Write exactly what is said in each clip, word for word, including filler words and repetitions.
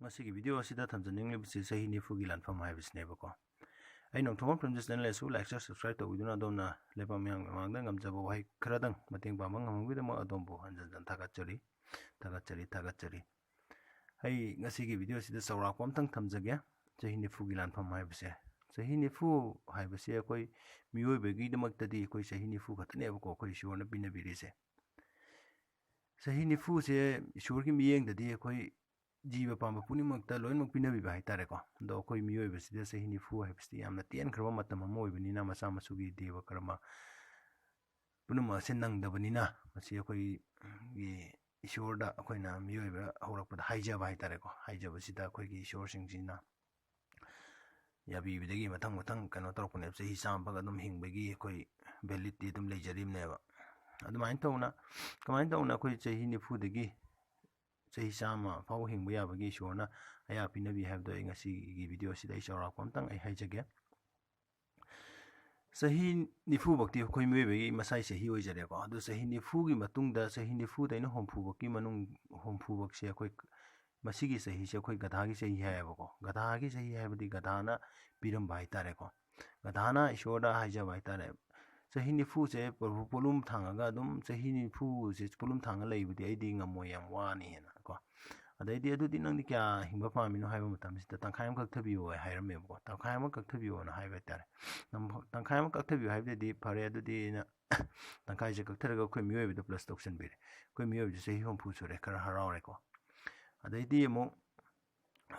ꯉꯁꯤꯒꯤ ꯚꯤꯗꯤꯑꯣ ꯑꯁꯤꯗ ꯊꯝꯖꯅꯤꯡꯂꯤꯕꯁꯤ ꯆꯍꯤ ꯅꯤꯐꯨꯒꯤ ꯂꯥꯟꯐꯝ ꯍꯥꯏꯕꯁꯤꯅꯦꯕꯀꯣ꯫ ꯑꯩ ꯅꯣꯡꯊꯣꯝꯕꯝ ꯐꯤꯂꯝꯁ ꯆꯦꯅꯦꯜ ꯑꯁꯤꯕꯨ ꯂꯥꯏꯛ, ꯁꯤꯌꯔ, ꯁꯕꯁꯀ꯭ꯔꯥꯏꯕ ꯇꯧꯕꯤꯗꯨꯅ ꯑꯗꯣꯝꯅ ꯂꯩꯕꯥꯛ ꯃꯤꯌꯥꯝꯒꯤ ꯃꯃꯥꯡꯗ ꯉꯝꯖꯕ ꯋꯥꯍꯩ ꯈꯔꯗꯪ ꯃꯇꯦꯡ ꯄꯥꯡꯕ ꯉꯝꯍꯧꯕꯒꯤꯗꯃꯛ ꯑꯗꯣꯝꯕꯨ ꯍꯟꯖꯟ ꯍꯟꯖꯟ ꯊꯥꯒꯠꯆꯔꯤ, ꯊꯥꯒꯠꯆꯔꯤ, ꯊꯥꯒꯠꯆꯔꯤ꯫ ꯑꯩ ꯉꯁꯤꯒꯤ ꯚꯤꯗꯤꯑꯣ ꯑꯁꯤꯗ ꯆꯥꯎꯔꯥꯛꯄ ꯑꯝꯇꯪ ꯊꯝꯖꯒꯦ꯫ ꯆꯍꯤ ꯅꯤꯐꯨꯒꯤ ꯂꯥꯟꯐꯝ ꯍꯥꯏꯕꯁꯦ, ꯆꯍꯤ ꯅꯤꯐꯨ ꯍꯥꯏꯕꯁꯦ ꯑꯩꯈꯣꯏ ꯃꯤꯑꯣꯏꯕꯒꯤꯗꯃꯛꯇꯗꯤ ꯑꯩꯈꯣꯏ ꯆꯍꯤ ꯅꯤꯐꯨ ꯈꯛꯇꯅꯦꯕꯀꯣ ꯑꯩꯈꯣꯏ ꯏꯁꯣꯔꯅ ꯄꯤꯅꯕꯤꯔꯤꯁꯦ꯫ ꯆꯍꯤ ꯅꯤꯐꯨꯁꯦ ꯏꯁꯣꯔꯒꯤ ꯃꯤꯠꯌꯦꯡꯗꯗꯤ ꯑꯩꯈꯣꯏ ꯖꯤꯕ ꯄꯥꯟꯕ ꯄꯨꯝꯅꯃꯛꯇ ꯂꯣꯏꯅꯃꯛ ꯄꯤꯅꯕꯤꯕ ꯍꯥꯏꯇꯥꯔꯦꯀꯣ꯫ ꯑꯗꯣ ꯑꯩꯈꯣꯏ ꯃꯤꯑꯣꯏꯕꯁꯤꯗ ꯆꯍꯤ ꯅꯤꯐꯨ ꯍꯥꯏꯕꯁꯤꯗꯤ ꯌꯥꯝꯅ ꯇꯦꯟꯈ꯭ꯔꯕ ꯃꯇꯝ ꯑꯃ ꯑꯣꯏꯕꯅꯤꯅ, ꯃꯆꯥ ꯃꯁꯨꯒꯤ ꯗꯦꯕ ꯀꯔꯃ ꯄꯨꯝꯅꯃꯛ ꯑꯁꯤ ꯅꯪꯗꯕꯅꯤꯅ, ꯃꯁꯤ ꯑꯩꯈꯣꯏꯒꯤ ꯏꯁꯣꯔꯗ ꯑꯩꯈꯣꯏꯅ ꯃꯤꯑꯣꯏꯕ ꯍꯧꯔꯛꯄꯗ ꯍꯥꯏꯖꯕ ꯍꯥꯏꯇꯥꯔꯦꯀꯣ꯫ ꯍꯥꯏꯖꯕꯁꯤꯗ ꯑꯩꯈꯣꯏꯒꯤ ꯏꯁꯣꯔꯁꯤꯡꯁꯤꯅ ꯌꯥꯕꯤꯕꯗꯒꯤ ꯃꯊꯪ ꯃꯊꯪ ꯀꯩꯅꯣ ꯇꯧꯔꯛꯄꯅꯦꯕ, ꯆꯍꯤ ꯆꯥꯝꯃꯒ ꯑꯗꯨꯝ ꯍꯤꯡꯕꯒꯤ ꯑꯩꯈꯣꯏ ꯚꯦꯂꯤꯗꯤꯇꯤ ꯑꯗꯨꯝ ꯂꯩꯖꯔꯤꯕꯅꯦꯕ꯫ ꯑꯗꯨꯃꯥꯏꯅ ꯇꯧꯅ, ꯀꯃꯥꯏꯅ ꯇꯧꯅ ꯑꯩꯈꯣꯏ ꯆꯍꯤ ꯅꯤꯐꯨꯗꯒꯤ ꯆꯍꯤ ꯆꯥꯝꯃ ꯐꯥꯎ ꯍꯤꯡꯕ ꯌꯥꯕꯒꯤ ꯏꯁꯣꯔꯅ ꯑꯌꯥ ꯄꯤꯅꯕꯤ ꯍꯥꯏꯕꯗꯣ ꯑꯩ ꯉꯁꯤꯒꯤ ꯚꯤꯗꯤꯑꯣꯁꯤꯗ ꯑꯩ ꯆꯥꯎꯔꯥꯛꯄ ꯑꯝꯇꯪ ꯑꯩ ꯍꯥꯏꯖꯒꯦ꯫ ꯆꯍꯤ ꯅꯤꯐꯨ ꯐꯥꯎꯗꯤ ꯑꯩꯈꯣꯏ ꯃꯤꯑꯣꯏꯕꯒꯤ ꯃꯁꯥꯒꯤ ꯆꯍꯤ ꯑꯣꯏꯖꯔꯦꯀꯣ꯫ ꯑꯗꯨ ꯆꯍꯤ ꯅꯤꯐꯨꯒꯤ ꯃꯇꯨꯡꯗ, ꯆꯍꯤ ꯅꯤꯐꯨꯗꯩꯅ ꯍꯨꯝꯐꯨ ꯐꯥꯎꯒꯤ ꯃꯅꯨꯡ, ꯍꯨꯝꯐꯨ ꯐꯥꯎꯁꯦ ꯑꯩꯈꯣꯏ, ꯃꯁꯤꯒꯤ ꯆꯍꯤꯁꯦ ꯑꯩꯈꯣꯏ ꯒꯙꯥꯒꯤ ꯆꯍꯤ ꯍꯥꯏꯌꯦꯕꯀꯣ꯫ ꯒꯙꯥꯒꯤ ꯆꯍꯤ ꯍꯥꯏꯕꯗꯤ ꯒꯙꯥꯅ ꯄꯤꯔꯝꯕ ꯍꯥꯏꯇꯥꯔꯦꯀꯣ꯫ ꯒꯙꯥꯅ ꯏꯁꯣꯔꯗ ꯍꯥꯏꯖꯕ ꯍꯥꯏꯇꯥꯔꯦ, "ꯆꯍꯤ ꯅꯤꯐꯨꯁꯦ ꯄ꯭ꯔꯚꯨ ꯄꯣꯠꯂꯨꯝ ꯊꯥꯡꯉꯒ ꯑꯗꯨꯝ ꯆꯍꯤ ꯅꯤꯐꯨꯁꯦ ꯄꯣꯠꯂꯨꯝ ꯊꯥꯡꯉ ꯂꯩꯕꯗꯤ ꯑꯩꯗꯤ ꯉꯝꯃꯣꯏ, ꯌꯥꯝ ꯋꯥꯅꯤ" ꯍꯥꯏꯅ ꯀꯣ꯫ ꯑꯗꯩꯗꯤ, "ꯑꯗꯨꯗꯤ ꯅꯪꯗꯤ ꯀꯌꯥ ꯍꯤꯡꯕ ꯄꯥꯝꯃꯤꯅꯣ?" ꯍꯥꯏꯕ ꯃꯇꯝꯁꯤꯗ, "ꯇꯪꯈꯥꯏ ꯑꯃ ꯀꯛꯊꯕꯤꯌꯣ" ꯍꯥꯏꯔꯝꯃꯦꯕꯀꯣ꯫ "ꯇꯪꯈꯥꯏ ꯑꯃ ꯀꯛꯊꯕꯤꯌꯣꯅ" ꯍꯥꯏꯕ ꯍꯥꯏꯇꯥꯔꯦ꯫ ꯅꯝ-, ꯇꯪꯈꯥꯏ ꯑꯃ ꯀꯛꯊꯕꯤꯌꯣ ꯍꯥꯏꯕꯗꯗꯤ ꯐꯔꯦ, ꯑꯗꯨꯗꯤ ꯑꯩꯅ ꯇꯪꯈꯥꯏꯁꯦ ꯀꯛꯊꯔꯒ ꯑꯩꯈꯣꯏ ꯃꯤꯑꯣꯏꯕꯗ ꯄ꯭ꯂꯁ ꯇꯧꯁꯟꯕꯤꯔꯦ꯫ ꯑꯩꯈꯣꯏ ꯃꯤꯑꯣꯏꯕꯁꯦ ꯆꯍꯤ ꯍꯨꯝꯐꯨ ꯁꯨꯔꯦ, ꯈꯔ ꯍꯔꯥꯎꯔꯦꯀꯣ꯫ ꯑꯗꯩꯗꯤ ꯑꯃꯨꯛ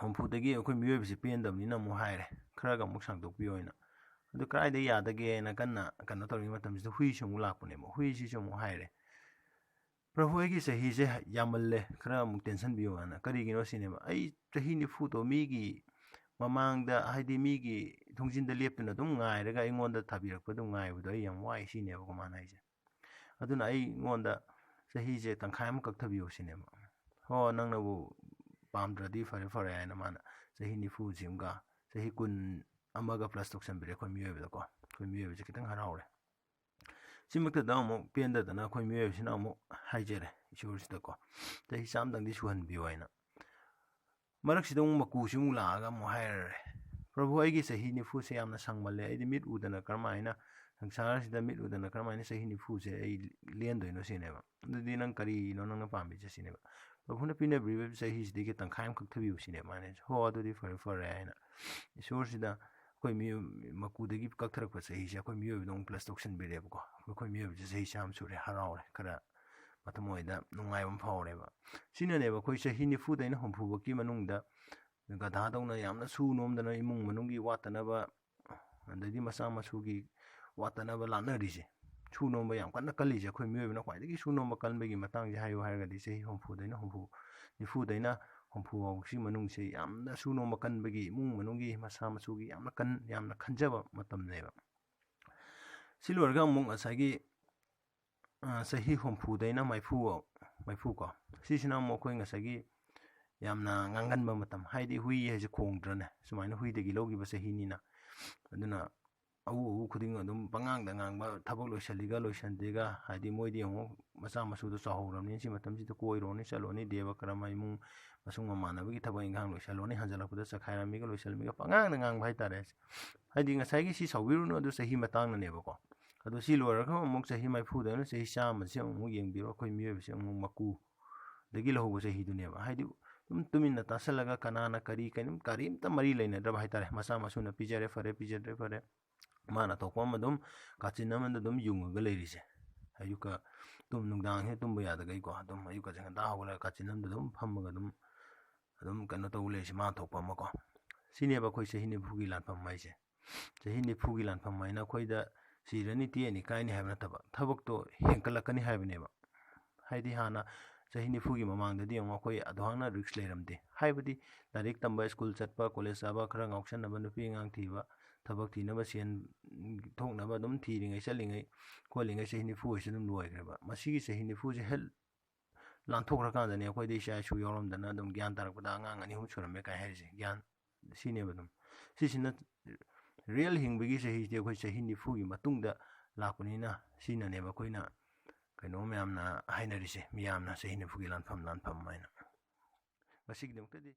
ꯍꯨꯝꯐꯨꯗꯒꯤ ꯑꯩꯈꯣꯏ ꯃꯤꯑꯣꯏꯕꯁꯦ ꯄꯦꯟꯗꯕꯅꯤꯅ ꯑꯃꯨꯛ ꯍꯥꯏꯔꯦ, "ꯈꯔꯒ ꯑꯃꯨꯛ ꯁꯥꯡꯗꯣꯛꯄꯤꯌꯣ" ꯍꯥꯏꯅ꯫ ꯑꯗꯨ ꯀꯗꯥꯏꯗ ꯌꯥꯗꯒꯦꯅ ꯀꯟꯅ ꯀꯩꯅꯣ ꯇꯧꯔꯤꯉꯩ ꯃꯇꯝꯁꯤꯗ ꯍꯨꯏꯁꯨ ꯑꯃꯨꯛ ꯂꯥꯛꯄꯅꯦꯕ꯫ ꯍꯨꯏꯁꯤꯁꯨ ꯑꯃꯨꯛ ꯍꯥꯏꯔꯦ, "ꯄ꯭ꯔꯚꯨ, ꯑꯩꯒꯤ ꯆꯍꯤꯁꯦ ꯌꯥꯝꯃꯜꯂꯦ, ꯈꯔ ꯑꯃꯨꯛ ꯇꯦꯟꯁꯟꯕꯤꯌꯣ" ꯍꯥꯏꯅ꯫ "ꯀꯔꯤꯒꯤꯅꯣ?" ꯁꯤꯅꯦꯕ꯫ "ꯑꯩ ꯆꯍꯤ ꯅꯤꯐꯨꯗꯣ ꯃꯤꯒꯤ ꯃꯃꯥꯡꯗ, ꯍꯥꯏꯗꯤ ꯃꯤꯒꯤ ꯊꯣꯡꯖꯤꯟꯗ ꯂꯦꯞꯇꯨꯅ ꯑꯗꯨꯝ ꯉꯥꯏꯔꯒ ꯑꯩꯉꯣꯟꯗ ꯊꯥꯕꯤꯔꯛꯄ ꯑꯗꯨꯝ ꯉꯥꯏꯕꯗꯣ ꯑꯩ ꯌꯥꯝ ꯋꯥꯏ" ꯁꯤꯅꯦꯕꯀꯣ ꯃꯥꯅ ꯍꯥꯏꯁꯦ꯫ "ꯑꯗꯨꯅ ꯑꯩꯉꯣꯟꯗ ꯆꯍꯤꯁꯦ ꯇꯪꯈꯥꯏ ꯑꯃ ꯀꯛꯊꯕꯤꯌꯣ" ꯁꯤꯅꯦꯕ꯫ "ꯍꯣ, ꯅꯪꯅꯕꯨ ꯄꯥꯝꯗ꯭ꯔꯗꯤ ꯐꯔꯦ ꯐꯔꯦ" ꯍꯥꯏꯅ ꯃꯥꯅ ꯆꯍꯤ ꯅꯤꯐꯨꯁꯤꯃꯒ ꯆꯍꯤ ꯀꯨꯟ ꯑꯃꯒ ꯄ꯭ꯂꯁ ꯇꯧꯁꯟꯕꯤꯔꯦ ꯑꯩꯈꯣꯏ ꯃꯤꯑꯣꯏꯕꯗꯀꯣ꯫ ꯑꯩꯈꯣꯏ ꯃꯤꯑꯣꯏꯕꯁꯦ ꯈꯤꯇꯪ ꯍꯔꯥꯎꯔꯦ꯫ ꯁꯤꯃꯛꯇꯗ ꯑꯃꯨꯛ ꯄꯦꯟꯗꯗꯅ ꯑꯩꯈꯣꯏ ꯃꯤꯑꯣꯏꯕꯁꯤꯅ ꯑꯃꯨꯛ ꯍꯥꯏꯖꯔꯦ ꯏꯁꯣꯔꯁꯤꯗꯀꯣ, "ꯆꯍꯤ ꯆꯥꯝꯗꯪꯗꯤ ꯁꯨꯍꯟꯕꯤꯌꯨ" ꯍꯥꯏꯅ꯫ ꯃꯔꯛꯁꯤꯗ ꯑꯃꯨꯛ ꯃꯀꯨꯁꯤ ꯑꯃꯨꯛ ꯂꯥꯛꯑꯒ ꯑꯃꯨꯛ ꯍꯥꯏꯔꯔꯦ, "ꯄ꯭ꯔꯚꯨ, ꯑꯩꯒꯤ ꯆꯍꯤ ꯅꯤꯐꯨꯁꯦ ꯌꯥꯝꯅ ꯁꯪꯃꯜꯂꯦ, ꯑꯩꯗꯤ ꯃꯤꯠ ꯎꯗꯅ ꯀꯔꯝꯍꯥꯏꯅ, ꯁꯪꯁꯥꯔꯁꯤꯗ ꯃꯤꯠ ꯎꯗꯅ ꯀꯔꯝꯍꯥꯏꯅ ꯆꯍꯤ ꯅꯤꯐꯨꯁꯦ ꯑꯩ ꯂꯦꯟꯗꯣꯏꯅꯣ?" ꯁꯤꯅꯦꯕ꯫ "ꯑꯗꯨꯗꯤ ꯅꯪ ꯀꯔꯤꯅꯣ ꯅꯪꯅ ꯄꯥꯝꯃꯤꯁꯦ?" ꯁꯤꯅꯦꯕ꯫ "ꯄ꯭ꯔꯚꯨꯅ ꯄꯤꯅꯕꯤꯔꯤꯕ ꯆꯍꯤꯁꯤꯗꯒꯤ ꯇꯪꯈꯥꯏ ꯑꯃꯈꯛ ꯊꯥꯕꯤꯌꯨ" ꯁꯤꯅꯦꯕ ꯃꯥꯅ ꯍꯥꯏꯁꯦ꯫ "ꯍꯣ, ꯑꯗꯨꯗꯤ ꯐꯔꯦ ꯐꯔꯦ" ꯍꯥꯏꯅ ꯏꯁꯣꯔꯁꯤꯗ ꯑꯩꯈꯣꯏ ꯃꯤꯑꯣꯏ-, ꯃꯀꯨꯗꯒꯤ ꯀꯛꯊꯔꯛꯄ ꯆꯍꯤꯁꯦ ꯑꯩꯈꯣꯏ ꯃꯤꯑꯣꯏꯕꯗ ꯑꯃꯨꯛ ꯄ꯭ꯂꯁ ꯇꯧꯁꯤꯟꯕꯤꯔꯦꯕꯀꯣ꯫ ꯑꯩꯈꯣꯏ ꯃꯤꯑꯣꯏꯕꯁꯦ ꯆꯍꯤ ꯆꯥꯝꯃ ꯁꯨꯔꯦ, ꯍꯔꯥꯎꯔꯦ, ꯈꯔ ꯃꯊꯃꯣꯏꯗ ꯅꯨꯡꯉꯥꯏꯕ ꯑꯃ ꯐꯥꯎꯔꯦꯕ꯫ ꯁꯤꯅꯅꯦꯕ ꯑꯩꯈꯣꯏ ꯆꯍꯤ ꯅꯤꯐꯨꯗꯩꯅ ꯍꯨꯝꯐꯨ ꯐꯥꯎꯒꯤ ꯃꯅꯨꯡꯗ ꯒꯙꯥꯗꯧꯅ ꯌꯥꯝꯅ ꯁꯨ ꯅꯣꯝꯗꯅ ꯏꯃꯨꯡ ꯃꯅꯨꯡꯒꯤ ꯋꯥꯠꯇꯅꯕ, ꯑꯗꯩꯗꯤ ꯃꯆꯥ ꯃꯁꯨꯒꯤ ꯋꯥꯠꯇꯅꯕ ꯂꯥꯛꯅꯔꯤꯁꯦ꯫ ꯁꯨ ꯅꯣꯝꯕ ꯌꯥꯝ ꯀꯟꯅ ꯀꯜꯂꯤꯁꯦ ꯑꯩꯈꯣꯏ ꯃꯤꯑꯣꯏꯕꯅ ꯈ꯭ꯋꯥꯏꯗꯒꯤ ꯁꯨ ꯅꯣꯝꯕ ꯀꯟꯕꯒꯤ ꯃꯇꯥꯡꯁꯦ ꯍꯥꯏꯌꯨ ꯍꯥꯏꯔꯒꯗꯤ ꯆꯍꯤ ꯍꯨꯝꯐꯨꯗꯩꯅ ꯍꯨꯝꯐꯨ, ꯅꯤꯐꯨꯗꯩꯅ ꯍꯨꯝꯐꯨ ꯐꯥꯎꯁꯤ ꯃꯅꯨꯡꯁꯦ ꯌꯥꯝꯅ ꯁꯨ ꯅꯣꯝꯕ ꯀꯟꯕꯒꯤ, ꯏꯃꯨꯡ ꯃꯅꯨꯡꯒꯤ ꯃꯆꯥ ꯃꯁꯨꯒꯤ ꯌꯥꯝꯅ ꯀꯟ-, ꯌꯥꯝꯅ ꯈꯟꯖꯕ ꯃꯇꯝꯅꯦꯕ꯫ ꯁꯤ ꯂꯣꯏꯔꯒ ꯑꯃꯨꯛ ꯉꯁꯥꯏꯒꯤ, ꯑ, ꯆꯍꯤ ꯍꯨꯝꯐꯨꯗꯩꯅ ꯃꯔꯤꯐꯨ, ꯃꯔꯤꯐꯨ ꯀꯣ, ꯁꯤꯁꯤꯅ ꯑꯃꯨꯛ ꯑꯩꯈꯣꯏ ꯉꯁꯥꯏꯒꯤ ꯌꯥꯝꯅ ꯉꯥꯡꯒꯟꯕ ꯃꯇꯝ, ꯍꯥꯏꯗꯤ ꯍꯨꯏ ꯍꯥꯏꯁꯦ ꯈꯣꯡꯗ꯭ꯔꯅꯦ, ꯁꯨꯃꯥꯏꯅ ꯍꯨꯏꯗꯒꯤ ꯂꯧꯈꯤꯕ ꯆꯍꯤꯅꯤꯅ꯫ ꯑꯗꯨꯅ ꯑꯎ ꯑꯎ ꯈꯨꯗꯤꯡ ꯑꯗꯨꯝ ꯄꯉꯥꯡꯗ ꯉꯥꯡꯕ, ꯊꯕꯛ ꯂꯣꯏꯁꯤꯜꯂꯤꯒ ꯂꯣꯏꯁꯤꯟꯗꯦꯒ, ꯍꯥꯏꯗꯤ ꯃꯣꯏꯗꯤ ꯑꯃꯨꯛ ꯃꯆꯥ ꯃꯁꯨꯗꯣ ꯆꯥꯎꯍꯧꯔꯕꯅꯤꯅ ꯁꯤ ꯃꯇꯝꯁꯤꯗ ꯀꯣꯏꯔꯨꯔꯅꯤ, ꯆꯠꯂꯨꯔꯅꯤ, ꯗꯦꯕ ꯀꯔꯃ, ꯏꯃꯨꯡ ꯃꯁꯨꯡ ꯃꯃꯥꯟꯅꯕꯒꯤ ꯊꯕꯛ ꯏꯪꯈꯥꯡ ꯂꯣꯏꯁꯤꯜꯂꯨꯔꯅꯤ, ꯍꯟꯖꯤꯜꯂꯛꯄꯗ ꯆꯈꯥꯏꯔꯝꯃꯤꯒ ꯂꯣꯏꯁꯤꯜꯂꯝꯃꯤꯒ ꯄꯉꯥꯡꯗ ꯉꯥꯡꯕ ꯍꯥꯏꯇꯥꯔꯦ꯫ ꯍꯥꯏꯗꯤ ꯉꯁꯥꯏꯒꯤ ꯁꯤ ꯁꯥꯎꯕꯤꯔꯨꯅꯨ, ꯑꯗꯨ ꯆꯍꯤ ꯃꯇꯥꯡꯅꯅꯦꯕꯀꯣ꯫ ꯑꯗꯣ ꯁꯤ ꯂꯣꯏꯔꯒ ꯑꯃꯨꯛ ꯆꯍꯤ ꯃꯔꯤꯐꯨꯗꯩꯅ ꯆꯍꯤ ꯆꯥꯝꯃꯁꯤ ꯑꯃꯨꯛ ꯌꯦꯡꯕꯤꯔꯣ, ꯑꯩꯈꯣꯏ ꯃꯤꯑꯣꯏꯕꯁꯤ ꯑꯃꯨꯛ ꯃꯀꯨꯗꯒꯤ ꯂꯧꯍꯧꯕ ꯆꯍꯤꯗꯨꯅꯦꯕ꯫ ꯍꯥꯏꯗꯤ ꯑꯗꯨꯝ ꯇꯨꯃꯤꯟꯅ ꯇꯥꯁꯜꯂꯒ ꯀꯅꯥꯅ ꯀꯔꯤ, ꯀꯩꯅꯣ ꯀꯔꯤꯝꯇ ꯃꯔꯤ ꯂꯩꯅꯗ꯭ꯔꯕ ꯍꯥꯏꯇꯥꯔꯦ꯫ ꯃꯆꯥ ꯃꯁꯨꯅ ꯄꯤꯖꯔꯦ ꯐꯔꯦ, ꯄꯤꯖꯗ꯭ꯔꯦ ꯐꯔꯦ, ꯃꯥꯅ ꯊꯣꯛꯄ ꯑꯃ ꯑꯗꯨꯝ ꯀꯥꯆꯤꯟ ꯑꯃꯗ ꯑꯗꯨꯝ ꯌꯨꯡꯉꯒ ꯂꯩꯔꯤꯁꯦ꯫ ꯑꯌꯨꯛꯀ ꯇꯨꯝ-, ꯅꯨꯡꯗꯥꯡꯁꯤꯅ ꯇꯨꯝꯕ ꯌꯥꯗꯈꯩꯀꯣ, ꯑꯗꯨꯝ ꯑꯌꯨꯛꯀꯁꯦ ꯉꯟꯇꯥ ꯍꯧꯒꯠꯂꯒ ꯀꯥꯆꯤꯟ ꯑꯃꯗ ꯑꯗꯨꯝ ꯐꯝꯃꯒ ꯑꯗꯨꯝ, ꯑꯗꯨꯝ ꯀꯩꯅꯣ ꯇꯧ ꯂꯩꯔꯤꯁꯦ, ꯃꯥ ꯊꯣꯛꯄ ꯑꯃꯀꯣ꯫ ꯁꯤꯅꯦꯕ ꯑꯩꯈꯣꯏ ꯆꯍꯤ ꯅꯤꯐꯨꯒꯤ ꯂꯥꯟꯐꯝ ꯍꯥꯏꯁꯦ꯫ ꯆꯍꯤ ꯅꯤꯐꯨꯒꯤ ꯂꯥꯟꯐꯝ ꯍꯥꯏꯅ ꯑꯩꯈꯣꯏꯗ ꯁꯤꯔꯅꯤ, ꯇꯦꯛꯑꯅꯤ, ꯀꯥꯏꯅꯤ ꯍꯥꯏꯕ ꯅꯠꯇꯕ, ꯊꯕꯛꯇꯣ ꯍꯦꯟꯀꯠꯂꯛꯀꯅꯤ ꯍꯥꯏꯕꯅꯦꯕ꯫ ꯍꯥꯏꯗꯤ ꯍꯥꯟꯅ ꯆꯍꯤ ꯅꯤꯐꯨꯒꯤ ꯃꯃꯥꯡꯗꯗꯤ ꯑꯃꯨꯛ ꯑꯩꯈꯣꯏ ꯑꯗꯨꯍꯥꯛꯅ ꯔꯤꯛꯁ ꯂꯩꯔꯝꯗꯦ꯫ ꯍꯥꯏꯕꯗꯤ ꯂꯥꯏꯔꯤꯛ ꯇꯝꯕ, ꯁ꯭ꯀꯨꯜ ꯆꯠꯄ, ꯀꯣꯂꯦꯖ ꯀꯥꯕ, ꯈꯔ ꯉꯥꯎꯁꯟꯅꯕ, ꯅꯨꯄꯤ ꯑꯉꯥꯡ ꯊꯤꯕ, ꯊꯕꯛ ꯊꯤꯅꯕ ꯁꯦꯟ ꯊꯣꯛꯅꯕ ꯑꯗꯨꯝ ꯊꯤꯔꯤꯉꯩ, ꯆꯠꯂꯤꯉꯩ, ꯈꯣꯠꯂꯤꯉꯩ ꯆꯍꯤ ꯅꯤꯐꯨ ꯍꯥꯏꯁꯦ ꯑꯗꯨꯝ ꯂꯣꯏꯈ꯭ꯔꯦꯕ꯫ ꯃꯁꯤꯒꯤ ꯆꯍꯤ ꯅꯤꯐꯨꯁꯦ ꯍꯦꯛ ꯂꯥꯟꯊꯣꯛꯈ꯭ꯔꯀꯥꯟꯗꯅꯦ ꯑꯩꯈꯣꯏꯗ ꯏꯆꯥ ꯏꯁꯨ ꯌꯥꯎꯔꯝꯗꯅ ꯑꯗꯨꯝ ꯒ꯭ꯌꯥꯟ ꯇꯥꯔꯛꯄꯗ ꯑꯉꯥꯡ ꯑꯅꯤ ꯑꯍꯨꯝ ꯁꯨꯔꯝꯃꯦ ꯀꯥꯏ ꯍꯥꯏꯔꯤꯁꯦ꯫ ꯒ꯭ꯌꯥꯟ ꯁꯤꯅꯦꯕ ꯑꯗꯨꯝ꯫ ꯁꯤꯁꯤꯅ ꯔꯤꯌꯦꯜ ꯍꯤꯡꯕꯒꯤ ꯆꯍꯤꯁꯤꯗꯤ ꯑꯩꯈꯣꯏ ꯆꯍꯤ ꯅꯤꯐꯨꯒꯤ ꯃꯇꯨꯡꯗ ꯂꯥꯛꯄꯅꯤꯅ, ꯁꯤꯅꯅꯦꯕ ꯑꯩꯈꯣꯏꯅ ꯀꯩꯅꯣ ꯃꯌꯥꯝꯅ ꯍꯥꯏꯅꯔꯤꯁꯦ, ꯃꯤꯌꯥꯝꯅ ꯆꯍꯤ ꯅꯤꯐꯨꯒꯤ ꯂꯥꯟꯐꯝ, ꯂꯥꯟꯐꯝ ꯍꯥꯏꯅ꯫ ꯉꯁꯤꯒꯤꯗꯃꯛꯇꯗꯤ